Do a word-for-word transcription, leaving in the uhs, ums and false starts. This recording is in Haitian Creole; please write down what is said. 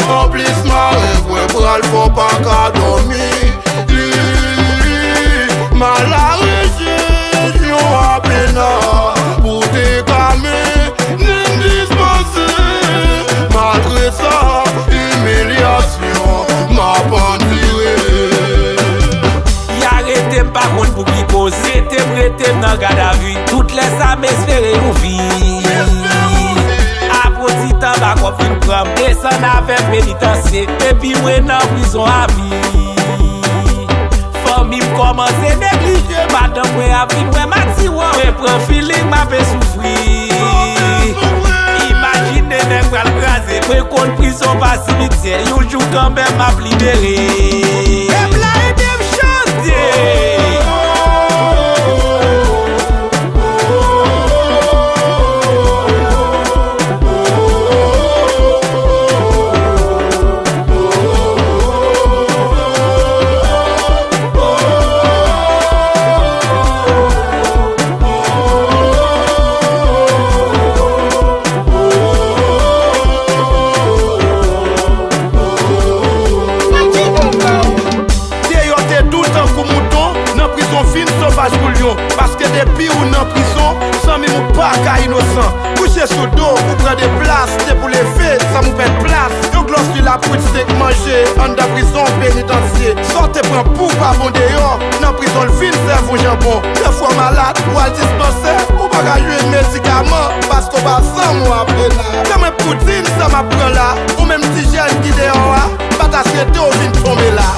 Anplis, mare pwen pral fè w pa ka dòmi. Li mal a rejyon a pena pou te ka mennen m dispanse. Malgre sa, imilyasyon m ap andire. Y arete m pa konn pou ki koz. Rete m, rete m nan gadavi. Tout lè sa m espere yon vi. Apre ti tan, bakòp vin pran m. Desann avè m penitansye. Epi mwen nan prizon avi. Fanmi m kòmanse neglije. Madanm mwen ap vin wè m atiwò. Mwen pran feeling, m ape soufri. Imajine nèg pral kraze. Mwen konn prizon pa simityè. Yon jou kanmenm m ap libere. Pèp la ede m chante. Deyò te dou tankou mouton, nan prizon vin sovaj kou lyon. Paske depi ou nan prizon, zanmi m, ou pa ka inosan. Kouche sou do, ou pran de plas, depi w leve, zanmi, ou pèd plas. Yon glòs lwil ap kwit stèk manje anndan prizon penitansye. Sa w te pran pou pa bon deyò, nan prizon l vin sèvi w janbon. Lè fwa w malad, w al dispansè, ou pa ka jwenn medikaman, paske w pa zanmi w a pena. Kè mwen pou di m sa m ap pran la, ou menm ti jèn ki deyò a, m pa ta swete w vin tonbe la.